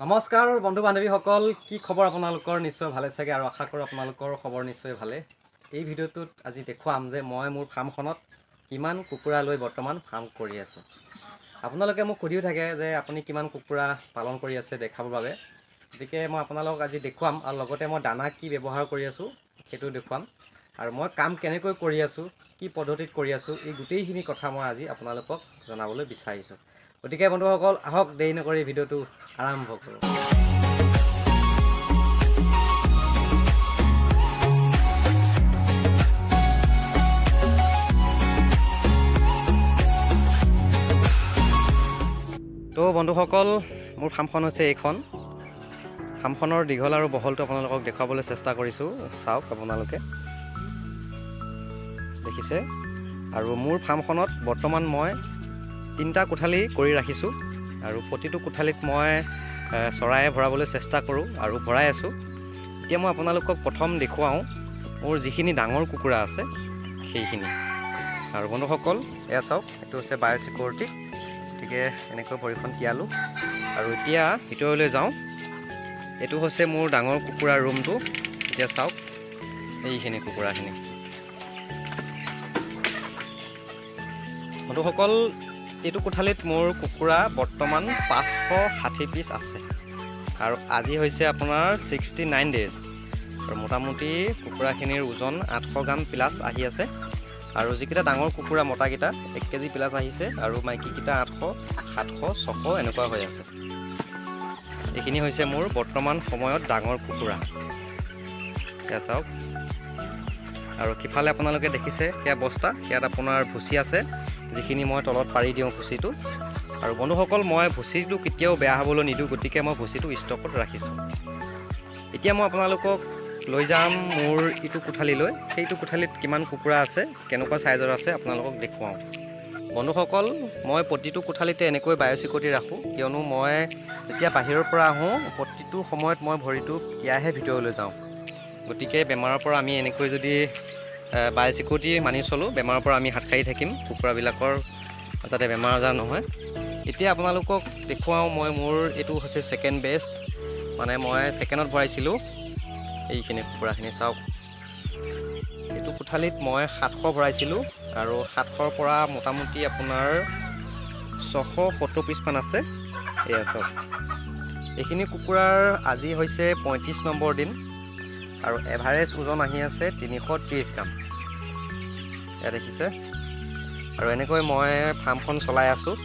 নমস্কাৰ বন্ধু বান্ধৱীসকল, কি খবৰ আপোনালোকৰ? নিশ্চয় ভালে চাগে আৰু আশা কৰোঁ আপোনালোকৰ খবৰ নিশ্চয় ভালে। এই ভিডিঅ'টোত আজি দেখুৱাম যে মই মোৰ ফাৰ্মখনত কিমান কুকুৰা লৈ বৰ্তমান ফাৰ্ম কৰি আছোঁ। আপোনালোকে মোক সুধিও থাকে যে আপুনি কিমান কুকুৰা পালন কৰি আছে দেখাবৰ বাবে, গতিকে মই আপোনালোকক আজি দেখুৱাম আৰু লগতে মই দানা কি ব্যৱহাৰ কৰি আছোঁ সেইটো দেখুৱাম আৰু মই কাম কেনেকৈ কৰি আছোঁ, কি পদ্ধতিত কৰি আছোঁ, এই গোটেইখিনি কথা মই আজি আপোনালোকক জনাবলৈ বিচাৰিছোঁ। গতিকে বন্ধুসকল, আহক দেৰি নকৰি ভিডিঅ'টো আৰম্ভ কৰোঁ। তো বন্ধুসকল, মোৰ ফাৰ্মখন হৈছে এইখন। ফাৰ্মখনৰ দীঘল আৰু বহলটো আপোনালোকক দেখুৱাবলৈ চেষ্টা কৰিছোঁ, চাওক আপোনালোকে দেখিছে। আৰু মোৰ ফাৰ্মখনত বৰ্তমান মই তিনিটা কোঠালি কৰি ৰাখিছোঁ আৰু প্ৰতিটো কোঠালিত মই চৰায়ে ভৰাবলৈ চেষ্টা কৰোঁ আৰু ভৰাই আছোঁ। এতিয়া মই আপোনালোকক প্ৰথম দেখুৱাওঁ মোৰ যিখিনি ডাঙৰ কুকুৰা আছে সেইখিনি। আৰু বন্ধুসকল, এয়া চাওক, এইটো হৈছে বায়' ছিকিউৰিটি। গতিকে এনেকৈ ভৰিখন তিয়ালোঁ আৰু এতিয়া ভিতৰলৈ যাওঁ। এইটো হৈছে মোৰ ডাঙৰ কুকুৰাৰ ৰুমটো। এতিয়া চাওক এইখিনি কুকুৰাখিনি। বন্ধুসকল, এইটো কোঠালিত মোৰ কুকুৰা বৰ্তমান 560 পিচ আছে আৰু আজি হৈছে আপোনাৰ 69 ডেইজ আৰু মোটামুটি কুকুৰাখিনিৰ ওজন 800 গ্ৰাম প্লাছ আহি আছে। আৰু যিকেইটা ডাঙৰ কুকুৰা মতাকেইটা 1 কেজি প্লাছ আহিছে আৰু মাইকীকেইটা 800, 700, 600 এনেকুৱা হৈ আছে। এইখিনি হৈছে মোৰ বৰ্তমান সময়ত ডাঙৰ কুকুৰা। এয়া চাওক। আৰু সিফালে আপোনালোকে দেখিছে সেয়া বস্তা, সেয়াত আপোনাৰ ভুচি আছে, যিখিনি মই তলত পাৰি দিওঁ ভুচিটো। আৰু বন্ধুসকল, মই ভুচিটো কেতিয়াও বেয়া হ'বলৈ নিদিওঁ, গতিকে মই ভুচিটো ষ্টকত ৰাখিছোঁ। এতিয়া মই আপোনালোকক লৈ যাম মোৰ ইটো কোঠালিলৈ। সেইটো কোঠালিত কিমান কুকুৰা আছে, কেনেকুৱা চাইজৰ আছে আপোনালোকক দেখুৱাওঁ। বন্ধুসকল, মই প্ৰতিটো কোঠালিতে এনেকৈ বায়' ছিকিউৰিটি ৰাখোঁ, কিয়নো মই যেতিয়া বাহিৰৰ পৰা আহোঁ প্ৰতিটো সময়ত মই ভৰিটো তিয়াইহে ভিতৰলৈ যাওঁ। গতিকে বেমাৰৰ পৰা আমি এনেকৈ যদি বায়' ছিকিউৰিটি মানি চলোঁ, বেমাৰৰ পৰা আমি হাত সাৰি থাকিম, কুকুৰাবিলাকৰ যাতে বেমাৰ আজাৰ নহয়। এতিয়া আপোনালোকক দেখুৱাওঁ মই মোৰ এইটো হৈছে ছেকেণ্ড বেষ্ট, মানে মই ছেকেণ্ডত ভৰাইছিলোঁ। এইখিনি কুকুৰাখিনি চাওক। এইটো কোঠালিত মই 700 ভৰাইছিলোঁ আৰু 700ৰ পৰা মোটামুটি আপোনাৰ 670 পিচমান আছে। এয়া চাওক, এইখিনি কুকুৰাৰ আজি হৈছে 35 নম্বৰ দিন আৰু এভাৰেজ ওজন আহি আছে 330 গ্ৰাম। এয়া দেখিছে। আৰু এনেকৈ মই ফাৰ্মখন চলাই আছোঁ।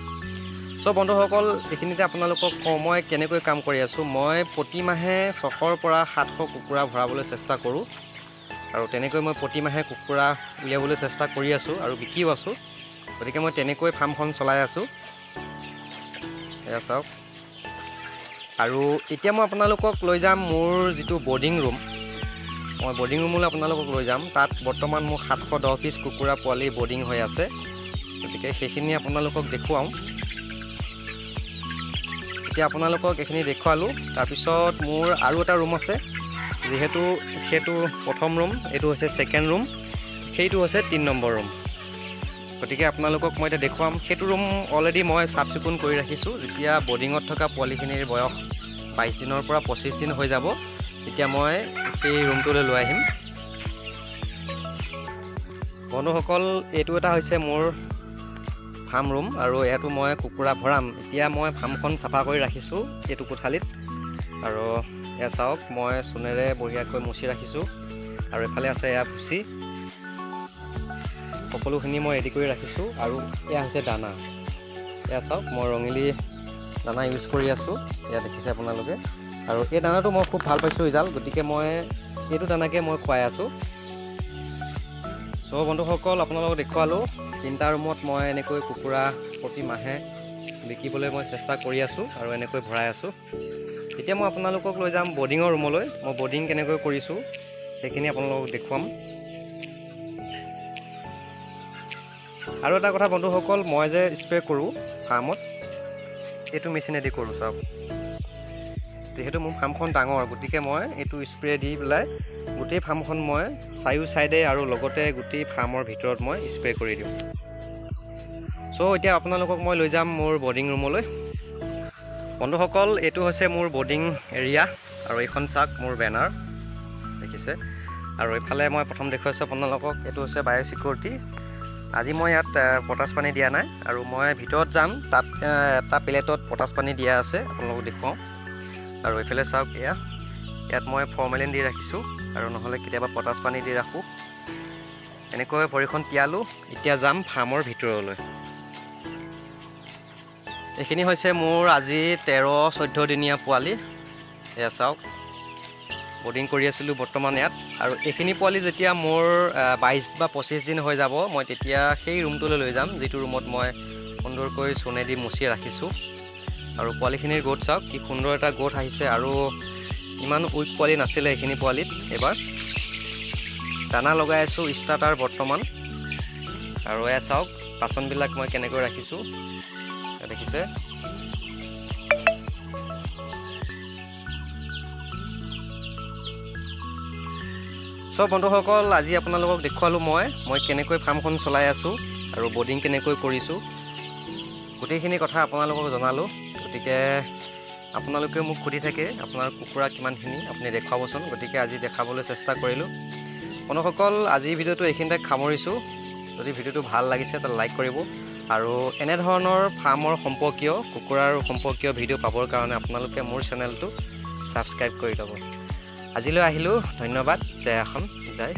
চ' বন্ধুসকল, এইখিনিতে আপোনালোকক কওঁ মই কেনেকৈ কাম কৰি আছোঁ। মই প্ৰতিমাহে 600ৰ পৰা 700 কুকুৰা ভৰাবলৈ চেষ্টা কৰোঁ আৰু তেনেকৈ মই প্ৰতিমাহে কুকুৰা উলিয়াবলৈ চেষ্টা কৰি আছোঁ আৰু বিকিও আছোঁ। গতিকে মই তেনেকৈ ফাৰ্মখন চলাই আছোঁ। এয়া চাওক। আৰু এতিয়া মই আপোনালোকক লৈ যাম মোৰ যিটো বৰ্ডিং ৰুম। মই বৰ্ডিং ৰুমলৈ আপোনালোকক লৈ যাম। তাত বৰ্তমান মোৰ 710 পিচ কুকুৰা পোৱালি বৰ্ডিং হৈ আছে, গতিকে সেইখিনি আপোনালোকক দেখুৱাওঁ। এতিয়া আপোনালোকক এইখিনি দেখুৱালোঁ। তাৰপিছত মোৰ আৰু এটা ৰুম আছে, যিহেতু সেইটো প্ৰথম ৰুম, এইটো হৈছে ছেকেণ্ড ৰুম, সেইটো হৈছে 3 নম্বৰ ৰুম। গতিকে আপোনালোকক মই এতিয়া দেখুৱাম। সেইটো ৰুম অলৰেডি মই চাফ চিকুণ কৰি ৰাখিছোঁ। যেতিয়া বৰ্ডিঙত থকা পোৱালিখিনিৰ বয়স 22 দিনৰ পৰা 25 দিন হৈ যাব, তেতিয়া মই সেই ৰুমটোলৈ লৈ আহিম। বন্ধুসকল, এইটো এটা হৈছে মোৰ ফাৰ্ম ৰুম আৰু ইয়াতো মই কুকুৰা ভৰাম। এতিয়া মই ফাৰ্মখন চাফা কৰি ৰাখিছোঁ এইটো কোঠালিত। আৰু এয়া চাওক, মই চূণেৰে বঢ়িয়াকৈ মুচি ৰাখিছোঁ আৰু এইফালে আছে এয়া ভুচি। সকলোখিনি মই ৰেডি কৰি ৰাখিছোঁ। আৰু এয়া হৈছে দানা। এয়া চাওক, মই ৰঙিলী দানা ইউজ কৰি আছোঁ। এয়া দেখিছে আপোনালোকে। আৰু এই দানাটো মই খুব ভাল পাইছোঁ ৰিজাল্ট, গতিকে মই এইটো দানাকে মই খুৱাই আছোঁ। চ' বন্ধুসকল, আপোনালোকক দেখুৱালোঁ তিনিটা ৰুমত মই এনেকৈ কুকুৰা প্ৰতি মাহে বিকিবলৈ মই চেষ্টা কৰি আছোঁ আৰু এনেকৈ ভৰাই আছোঁ। এতিয়া মই আপোনালোকক লৈ যাম বৰ্ডিঙৰ ৰুমলৈ। মই বৰ্ডিং কেনেকৈ কৰিছোঁ সেইখিনি আপোনালোকক দেখুৱাম। আৰু এটা কথা বন্ধুসকল, মই যে স্প্ৰে কৰোঁ ফাৰ্মত, এইটো মেচিনেদি কৰোঁ। চাওক, যিহেতু মোৰ ফাৰ্মখন ডাঙৰ, গতিকে মই এইটো স্প্ৰে দি পেলাই গোটেই ফাৰ্মখন মই চাৰিও চাইডে আৰু লগতে গোটেই ফাৰ্মৰ ভিতৰত মই স্প্ৰে কৰি দিওঁ। চ' এতিয়া আপোনালোকক মই লৈ যাম মোৰ বৰ্ডিং ৰুমলৈ। বন্ধুসকল, এইটো হৈছে মোৰ বৰ্ডিং এৰিয়া আৰু এইখন চাওক মোৰ বেনাৰ দেখিছে। আৰু এইফালে মই প্ৰথম দেখুৱাইছোঁ আপোনালোকক, এইটো হৈছে বায়' ছিকিউৰিটি। আজি মই ইয়াত পটাচ পানী দিয়া নাই আৰু মই ভিতৰত যাম, তাত এটা প্লেটত পটাচ পানী দিয়া আছে, আপোনালোকক দেখুৱাওঁ। আৰু এইফালে চাওক, এয়া ইয়াত মই ফৰ্মেলিন দি ৰাখিছোঁ আৰু নহ'লে কেতিয়াবা পটাচ পানী দি ৰাখোঁ। এনেকৈ ভৰিখন তিয়ালোঁ, এতিয়া যাম ফাৰ্মৰ ভিতৰলৈ। এইখিনি হৈছে মোৰ আজি 13-14 দিনীয়া পোৱালি। এয়া চাওক, বৰ্ডিং কৰি আছিলোঁ বৰ্তমান ইয়াত। আৰু এইখিনি পোৱালি যেতিয়া মোৰ 22 বা 25 দিন হৈ যাব, মই তেতিয়া সেই ৰুমটোলৈ লৈ যাম, যিটো ৰুমত মই সুন্দৰকৈ চূণেদি মুচি ৰাখিছোঁ। আৰু পোৱালিখিনিৰ গোট চাওক, কি সুন্দৰ এটা গোট আহিছে। আৰু ইমান উইক পোৱালি নাছিলে এইখিনি পোৱালিত। এইবাৰ দানা লগাই আছোঁ ষ্টাৰ্টাৰ বৰ্তমান। আৰু এয়া চাওক বাচনবিলাক মই কেনেকৈ ৰাখিছোঁ, দেখিছে। চ' বন্ধুসকল, আজি আপোনালোকক দেখুৱালোঁ মই কেনেকৈ ফাৰ্মখন চলাই আছোঁ আৰু বৰ্ডিং কেনেকৈ কৰিছোঁ, গোটেইখিনি কথা আপোনালোকক জনালোঁ। গতিকে আপোনালোকেও মোক সুধি থাকে আপোনাৰ কুকুৰা কিমানখিনি আপুনি দেখুৱাবচোন, গতিকে আজি দেখাবলৈ চেষ্টা কৰিলোঁ। বন্ধুসকল, আজিৰ ভিডিঅ'টো এইখিনিতে সামৰিছোঁ। যদি ভিডিঅ'টো ভাল লাগিছে তাত লাইক কৰিব আৰু এনেধৰণৰ ফাৰ্মৰ সম্পৰ্কীয়, কুকুৰাৰ সম্পৰ্কীয় ভিডিঅ' পাবৰ কাৰণে আপোনালোকে মোৰ চেনেলটো ছাবস্ক্ৰাইব কৰি ল'ব। আজিলৈ আহিলোঁ, ধন্যবাদ। জয় অসম, জয়